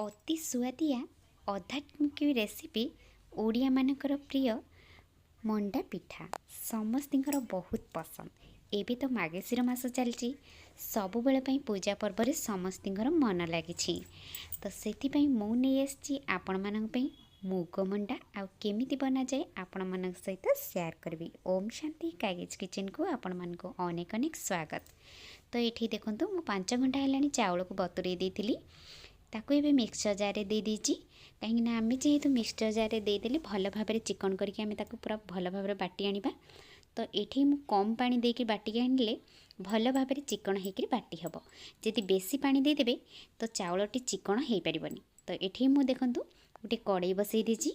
ଅତି ସୁଆଦିଆ ଆଧ୍ୟାତ୍ମିକ ରେସିପି, ଓଡ଼ିଆମାନଙ୍କର ପ୍ରିୟ ମଣ୍ଡା ପିଠା ସମସ୍ତଙ୍କର ବହୁତ ପସନ୍ଦ। ଏବେ ତ ମାର୍ଗଶିର ମାସ ଚାଲିଛି। ସବୁବେଳ ପାଇଁ ପୂଜା ପର୍ବରେ ସମସ୍ତଙ୍କର ମନ ଲାଗିଛି। ତ ସେଥିପାଇଁ ମୁଁ ନେଇ ଆସିଛି ଆପଣମାନଙ୍କ ପାଇଁ ମୁଗ ମଣ୍ଡା ଆଉ କେମିତି ବନାଯାଏ ଆପଣମାନଙ୍କ ସହିତ ସେୟାର କରିବି। ଓମ୍ ଶାନ୍ତି। କାଗଜ କିଚେନକୁ ଆପଣମାନଙ୍କୁ ଅନେକ ଅନେକ ସ୍ୱାଗତ। ତ ଏଠି ଦେଖନ୍ତୁ, ମୁଁ 5 ଘଣ୍ଟା ହେଲାଣି ଚାଉଳକୁ ବତୁରେଇ ଦେଇଥିଲି। ତାକୁ ଏବେ ମିକ୍ସଚର୍ ଜାର୍ରେ ଦେଇଦେଇଛି, କାହିଁକିନା ଆମେ ଯେହେତୁ ମିକ୍ସଚର୍ ଜାର୍ରେ ଦେଇଦେଲେ ଭଲ ଭାବରେ ଚିକଣ କରିକି ଆମେ ତାକୁ ପୁରା ଭଲ ଭାବରେ ବାଟି ଆଣିବା। ତ ଏଠି ମୁଁ କମ୍ ପାଣି ଦେଇକି ବାଟିକି ଆଣିଲେ ଭଲ ଭାବରେ ଚିକଣ ହେଇକିରି ବାଟି ହେବ। ଯଦି ବେଶୀ ପାଣି ଦେଇଦେବେ, ତ ଚାଉଳଟି ଚିକଣ ହେଇପାରିବନି। ତ ଏଠି ମୁଁ ଦେଖନ୍ତୁ ଗୋଟେ କଡ଼େଇ ବସେଇ ଦେଇଛି।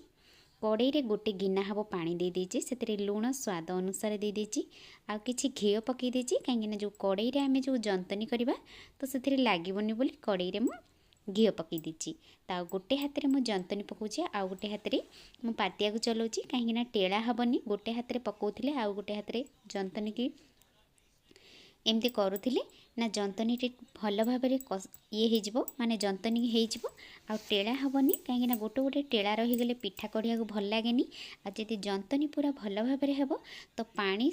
କଡ଼େଇରେ ଗୋଟେ ଗିନା ହେବ ପାଣି ଦେଇଦେଇଛି। ସେଥିରେ ଲୁଣ ସ୍ୱାଦ ଅନୁସାରେ ଦେଇଦେଇଛି ଆଉ କିଛି ଘିଅ ପକାଇ ଦେଇଛି, କାହିଁକିନା ଯେଉଁ କଡ଼େଇରେ ଆମେ ଯେଉଁ ଜନ୍ତନୀ କରିବା, ତ ସେଥିରେ ଲାଗିବନି ବୋଲି କଡ଼େଇରେ ମୁଁ ଘିଅ ପକାଇ ଦେଇଛି। ତ ଆଉ ଗୋଟେ ହାତରେ ମୁଁ ଜନ୍ତନୀ ପକାଉଛି, ଆଉ ଗୋଟେ ହାତରେ ମୁଁ ପାତିଆକୁ ଚଲାଉଛି, କାହିଁକିନା ଟେଳା ହେବନି। ଗୋଟେ ହାତରେ ପକାଉଥିଲେ ଆଉ ଗୋଟେ ହାତରେ ଜନ୍ତନୀକି ଏମିତି କରୁଥିଲେ ନା ଜନ୍ତନୀଟି ଭଲ ଭାବରେ ଇଏ ହେଇଯିବ, ମାନେ ଜନ୍ତନୀ ହେଇଯିବ ଆଉ ଟେଳା ହେବନି। କାହିଁକିନା ଗୋଟେ ଗୋଟେ ଟେଳା ରହିଗଲେ ପିଠା କରିବାକୁ ଭଲ ଲାଗେନି। ଆଉ ଯଦି ଜନ୍ତନୀ ପୁରା ଭଲ ଭାବରେ ହେବ, ତ ପାଣି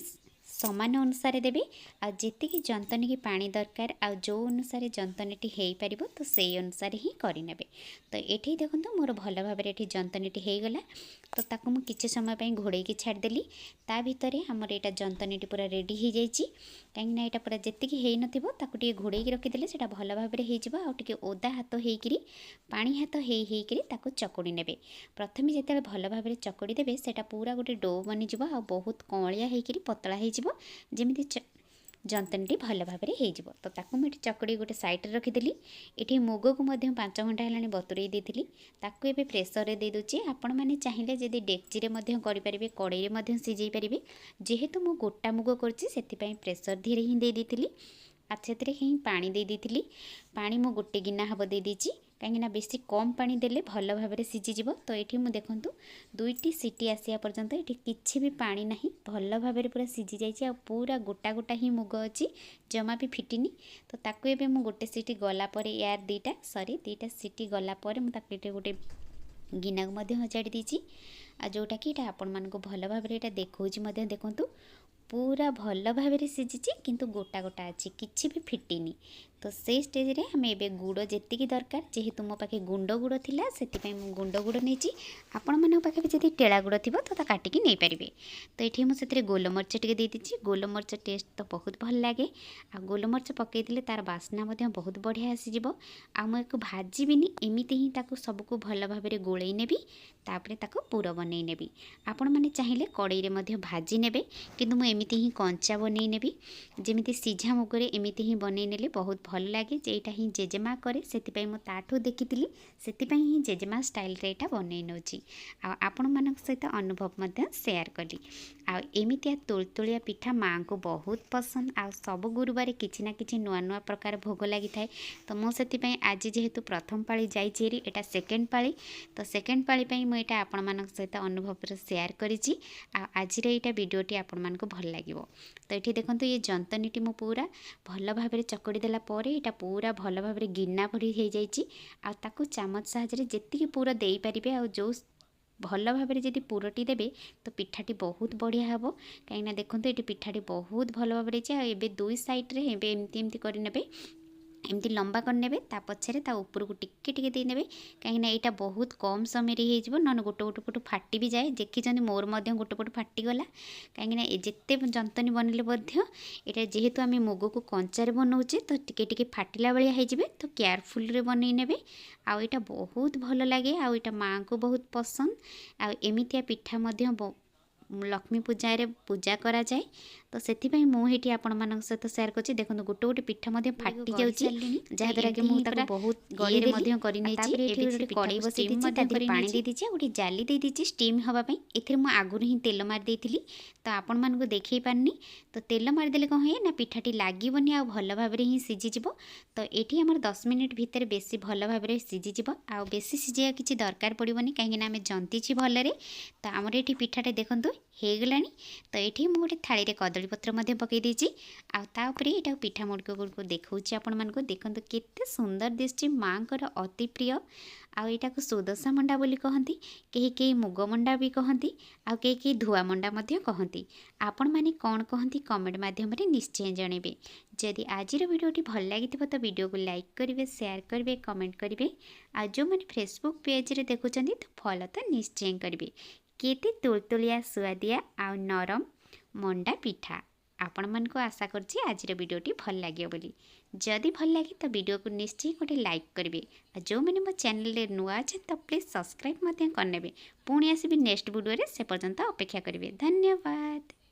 ସମାନ ଅନୁସାରେ ଦେବେ ଆଉ ଯେତିକି ଜନ୍ତନୀକି ପାଣି ଦରକାର ଆଉ ଯେଉଁ ଅନୁସାରେ ଜନ୍ତନୀଟି ହେଇପାରିବ, ତ ସେଇ ଅନୁସାରେ ହିଁ କରିନେବେ। ତ ଏଠି ଦେଖନ୍ତୁ, ମୋର ଭଲ ଭାବରେ ଏଠି ଜନ୍ତନୀଟି ହେଇଗଲା। ତ ତାକୁ ମୁଁ କିଛି ସମୟ ପାଇଁ ଘୋଡ଼େଇକି ଛାଡ଼ିଦେଲି। ତା ଭିତରେ ଆମର ଏଇଟା ଜନ୍ତନୀଟି ପୁରା ରେଡ଼ି ହେଇଯାଇଛି, କାହିଁକିନା ଏଇଟା ପୁରା ଯେତିକି ହେଇନଥିବ, ତାକୁ ଟିକେ ଘୋଡ଼େଇକି ରଖିଦେଲେ ସେଇଟା ଭଲ ଭାବରେ ହେଇଯିବ। ଆଉ ଟିକେ ଓଦା ହାତ ହେଇକିରି, ପାଣି ହାତ ହେଇ ହେଇକିରି ତାକୁ ଚକୁଡ଼ି ନେବେ। ପ୍ରଥମେ ଯେତେବେଳେ ଭଲ ଭାବରେ ଚକୁଡ଼ି ଦେବେ, ସେଇଟା ପୁରା ଗୋଟେ do ବନିଯିବ ଆଉ ବହୁତ କଅଁଳିଆ ହେଇକିରି ପତଳା ହେଇଯିବ, ଯେମିତି ଯନ୍ତନୀଟି ଭଲ ଭାବରେ ହେଇଯିବ। ତ ତାକୁ ମୁଁ ଏଠି ଚକଡ଼ି ଗୋଟେ ସାଇଡ଼୍ରେ ରଖିଦେଲି। ଏଠି ମୁଗକୁ ମଧ୍ୟ 5 ଘଣ୍ଟା ହେଲାଣି ବତୁରେଇ ଦେଇଥିଲି। ତାକୁ ଏବେ ପ୍ରେସରରେ ଦେଇଦେଉଛି। ଆପଣମାନେ ଚାହିଁଲେ ଯଦି ଡେକ୍ଚିରେ ମଧ୍ୟ କରିପାରିବେ, କଡ଼େଇରେ ମଧ୍ୟ ସିଝେଇ ପାରିବେ। ଯେହେତୁ ମୁଁ ଗୋଟା ମୁଗ କରୁଛି, ସେଥିପାଇଁ ପ୍ରେସର ଦେହରେ ହିଁ ଦେଇ ଦେଇଥିଲି ଆଉ ସେଥିରେ ହିଁ ପାଣି ଦେଇ ଦେଇଥିଲି। ପାଣି ମୁଁ ଗୋଟେ ଗିନା ହେବ ଦେଇଦେଇଛି, କାହିଁକିନା ବେଶୀ କମ୍ ପାଣି ଦେଲେ ଭଲ ଭାବରେ ସିଝିଯିବ। ତ ଏଠି ମୁଁ ଦେଖନ୍ତୁ, ଦୁଇଟି ସିଟି ଆସିବା ପର୍ଯ୍ୟନ୍ତ ଏଠି କିଛି ବି ପାଣି ନାହିଁ, ଭଲ ଭାବରେ ପୁରା ସିଝି ଯାଇଛି ଆଉ ପୁରା ଗୋଟା ଗୋଟା ହିଁ ମୁଗ ଅଛି, ଜମା ବି ଫିଟିନି। ତ ତାକୁ ଏବେ ମୁଁ ଗୋଟେ ସିଟି ଗଲା ପରେ, ୟାର ଦୁଇଟା, ସରି, ଦୁଇଟା ସିଟି ଗଲା ପରେ ମୁଁ ତାକୁ ଏଠି ଗୋଟେ ଗିନାକୁ ମଧ୍ୟ ହଜାଡ଼ି ଦେଇଛି। ଆଉ ଯେଉଁଟାକି ଏଇଟା ଆପଣମାନଙ୍କୁ ଭଲ ଭାବରେ ଏଇଟା ଦେଖାଉଛି ମଧ୍ୟ। ଦେଖନ୍ତୁ, ପୁରା ଭଲ ଭାବରେ ସିଝିଛି, କିନ୍ତୁ ଗୋଟା ଗୋଟା ଅଛି, କିଛି ବି ଫିଟିନି। ତ ସେଇ ଷ୍ଟେଜ୍ରେ ଆମେ ଏବେ ଗୁଡ଼ ଯେତିକି ଦରକାର, ଯେହେତୁ ମୋ ପାଖେ ଗୁଣ୍ଡ ଗୁଡ଼ ଥିଲା, ସେଥିପାଇଁ ମୁଁ ଗୁଣ୍ଡ ଗୁଡ଼ ନେଇଛି। ଆପଣମାନଙ୍କ ପାଖେ ବି ଯଦି ଟେଳା ଗୁଡ଼ ଥିବ, ତ ତା କାଟିକି ନେଇପାରିବେ। ତ ଏଠି ମୁଁ ସେଥିରେ ଗୋଲମରିଚ ଟିକେ ଦେଇଦେଇଛି। ଗୋଲମରିଚ ଟେଷ୍ଟ ତ ବହୁତ ଭଲ ଲାଗେ ଆଉ ଗୋଲମରିଚ ପକାଇଦେଲେ ତା'ର ବାସ୍ନା ମଧ୍ୟ ବହୁତ ବଢ଼ିଆ ଆସିଯିବ। ଆଉ ମୁଁ ଏକୁ ଭାଜିବିନି, ଏମିତି ହିଁ ତାକୁ ସବୁକୁ ଭଲ ଭାବରେ ଗୋଳେଇ ନେବି, ତାପରେ ତାକୁ ପୁର ବନେଇ ନେବି। ଆପଣମାନେ ଚାହିଁଲେ କଡ଼େଇରେ ମଧ୍ୟ ଭାଜି ନେବେ, କିନ୍ତୁ ମୁଁ ଏମିତି ହିଁ କଞ୍ଚା ବନେଇ ନେବି। ଯେମିତି ସିଝା ମୁଗରେ ଏମିତି ହିଁ ବନେଇ ନେଲେ ବହୁତ ଭଲ ଲାଗେ। ଯେ ଏଇଟା ହିଁ ଜେଜେମା କରେ, ସେଥିପାଇଁ ମୁଁ ତାଠୁ ଦେଖିଥିଲି, ସେଥିପାଇଁ ହିଁ ଜେଜେମା ଷ୍ଟାଇଲରେ ଏଇଟା ବନେଇ ନେଉଛି ଆଉ ଆପଣମାନଙ୍କ ସହିତ ଅନୁଭବ ମଧ୍ୟ ସେୟାର କଲି। ଆଉ ଏମିତିଆ ତୁଳତୁଳିଆ ପିଠା ମାଆଙ୍କୁ ବହୁତ ପସନ୍ଦ ଆଉ ସବୁ ଗୁରୁବାର କିଛି ନା କିଛି ନୂଆ ନୂଆ ପ୍ରକାର ଭୋଗ ଲାଗିଥାଏ। ତ ମୁଁ ସେଥିପାଇଁ ଆଜି ଯେହେତୁ ପ୍ରଥମ ପାଳି ଯାଇଛି ହେରି, ଏଇଟା ସେକେଣ୍ଡ ପାଳି। ତ ସେକେଣ୍ଡ ପାଳି ପାଇଁ ମୁଁ ଏଇଟା ଆପଣମାନଙ୍କ ସହିତ ଅନୁଭବରେ ସେୟାର କରିଛି ଆଉ ଆଜିର ଏଇଟା ଭିଡ଼ିଓଟି ଆପଣମାନଙ୍କୁ ଭଲ ଲାଗିବ। ତ ଏଠି ଦେଖନ୍ତୁ, ଏ ଯନ୍ତନୀଟି ମୁଁ ପୁରା ଭଲ ଭାବରେ ଚକଡ଼ି ଦେଲା ପରେ ଏଇଟା ପୁରା ଭଲ ଭାବରେ ଗିନା ଭଳି ହେଇଯାଇଛି। ଆଉ ତାକୁ ଚାମଚ ସାହାଯ୍ୟରେ ଯେତିକି ପୁର ଦେଇପାରିବେ ଆଉ ଯେଉଁ ଭଲ ଭାବରେ ଯଦି ପୁରଟି ଦେବେ, ତ ପିଠାଟି ବହୁତ ବଢ଼ିଆ ହେବ। କାହିଁକିନା ଦେଖନ୍ତୁ, ଏଠି ପିଠାଟି ବହୁତ ଭଲ ଭାବରେ ହେଇଛି। ଆଉ ଏବେ ଦୁଇ ସାଇଡ଼୍ରେ ଏବେ ଏମିତି ଏମିତି କରିନେବେ, ଏମିତି ଲମ୍ବା କରିନେବେ, ତା ପଛରେ ତା ଉପରକୁ ଟିକେ ଟିକେ ଦେଇନେବେ, କାହିଁକିନା ଏଇଟା ବହୁତ କମ୍ ସମୟରେ ହେଇଯିବ। ନହେଲେ ଗୋଟେ ଗୋଟେ ପଟୁ ଫାଟି ବି ଯାଏ। ଦେଖିଛନ୍ତି, ମୋର ମଧ୍ୟ ଗୋଟେ ପଟୁ ଫାଟିଗଲା। କାହିଁକିନା ଏ ଯେତେ ଯନ୍ତନୀ ବନେଇଲେ ମଧ୍ୟ ଏଇଟା ଯେହେତୁ ଆମେ ମୁଗକୁ କଞ୍ଚାରେ ବନାଉଛେ, ତ ଟିକେ ଟିକେ ଫାଟିଲା ଭଳିଆ ହେଇଯିବେ। ତ କେୟାରଫୁଲରେ ବନେଇ ନେବେ। ଆଉ ଏଇଟା ବହୁତ ଭଲ ଲାଗେ ଆଉ ଏଇଟା ମାଆଙ୍କୁ ବହୁତ ପସନ୍ଦ। ଆଉ ଏମିତିଆ ପିଠା ମଧ୍ୟ ଲକ୍ଷ୍ମୀ ପୂଜାରେ ପୂଜା କରାଯାଏ। ତ ସେଥିପାଇଁ ମୁଁ ଏଇଠି ଆପଣମାନଙ୍କ ସହିତ ସେୟାର କରୁଛି। ଦେଖନ୍ତୁ, ଗୋଟେ ଗୋଟେ ପିଠା ମଧ୍ୟ ଫାଟି ଯାଉଛି, ଯାହାଦ୍ୱାରା କି ମୁଁ ତାକୁ ବହୁତ ଇଏରେ ମଧ୍ୟ କରିନେଇଛି। ଏବେ ଗୋଟେ କଡ଼େଇ ବସେଇ ଦେଇଛି, ତା ଦେହରେ ପାଣି ଦେଇଦେଇଛି ଆଉ ଗୋଟେ ଜାଲି ଦେଇଦେଇଛି ଷ୍ଟିମ୍ ହେବା ପାଇଁ। ଏଥିରେ ମୁଁ ଆଗରୁ ହିଁ ତେଲ ମାରି ଦେଇଥିଲି, ତ ଆପଣମାନଙ୍କୁ ଦେଖେଇ ପାରିନି। ତ ତେଲ ମାରିଦେଲେ କ'ଣ ହୁଏ ନା ପିଠାଟି ଲାଗିବନି ଆଉ ଭଲ ଭାବରେ ହିଁ ସିଝିଯିବ। ତ ଏଠି ଆମର 10 ମିନିଟ୍ ଭିତରେ ବେଶୀ ଭଲ ଭାବରେ ସିଝିଯିବ ଆଉ ବେଶୀ ସିଝେଇବା କିଛି ଦରକାର ପଡ଼ିବନି, କାହିଁକିନା ଆମେ ଜନ୍ତିଛି ଭଲରେ। ତ ଆମର ଏଠି ପିଠାଟା ଦେଖନ୍ତୁ, ହେଇଗଲାଣି। ତ ଏଇଠି ମୁଁ ଗୋଟେ ଥାଳିରେ କଦଳୀପତ୍ର ମଧ୍ୟ ପକାଇ ଦେଇଛି, ଆଉ ତା ଉପରେ ଏଇଟାକୁ ପିଠା ମୁଡ଼କ ଗୁଡ଼ିକୁ ଦେଖାଉଛି ଆପଣମାନଙ୍କୁ। ଦେଖନ୍ତୁ କେତେ ସୁନ୍ଦର ଦିଶୁଛି, ମାଆଙ୍କର ଅତି ପ୍ରିୟ। ଆଉ ଏଇଟାକୁ ସୁଦଶା ମଣ୍ଡା ବୋଲି କହନ୍ତି, କେହି କେହି ମୁଗ ମଣ୍ଡା ବି କହନ୍ତି, ଆଉ କେହି କେହି ଧୁଆ ମଣ୍ଡା ମଧ୍ୟ କହନ୍ତି। ଆପଣମାନେ କ'ଣ କହନ୍ତି କମେଣ୍ଟ ମାଧ୍ୟମରେ ନିଶ୍ଚୟ ଜଣାଇବେ। ଯଦି ଆଜିର ଭିଡ଼ିଓଟି ଭଲ ଲାଗିଥିବ ତ ଭିଡ଼ିଓକୁ ଲାଇକ୍ କରିବେ, ସେୟାର କରିବେ, କମେଣ୍ଟ କରିବେ, ଆଉ ଯେଉଁମାନେ ଫେସବୁକ୍ ପେଜ୍ରେ ଦେଖୁଛନ୍ତି ତ ଫଲୋ ତ ନିଶ୍ଚୟ କରିବେ। କେତେ ତୁଳତୁଳିଆ, ସୁଆଦିଆ ଆଉ ନରମ ମଣ୍ଡା ପିଠା। ଆପଣମାନଙ୍କୁ ଆଶା କରୁଛି ଆଜିର ଭିଡ଼ିଓଟି ଭଲ ଲାଗିବ ବୋଲି। ଯଦି ଭଲ ଲାଗେ ତ ଭିଡ଼ିଓକୁ ନିଶ୍ଚୟ ଗୋଟେ ଲାଇକ୍ କରିବେ, ଆଉ ଯେଉଁମାନେ ମୋ ଚ୍ୟାନେଲରେ ନୂଆ ଅଛନ୍ତି ତ ପ୍ଲିଜ୍ ସବସ୍କ୍ରାଇବ୍ ମଧ୍ୟ କରିନେବେ। ପୁଣି ଆସିବି ନେକ୍ସଟ ଭିଡ଼ିଓରେ, ସେ ପର୍ଯ୍ୟନ୍ତ ଅପେକ୍ଷା କରିବେ। ଧନ୍ୟବାଦ।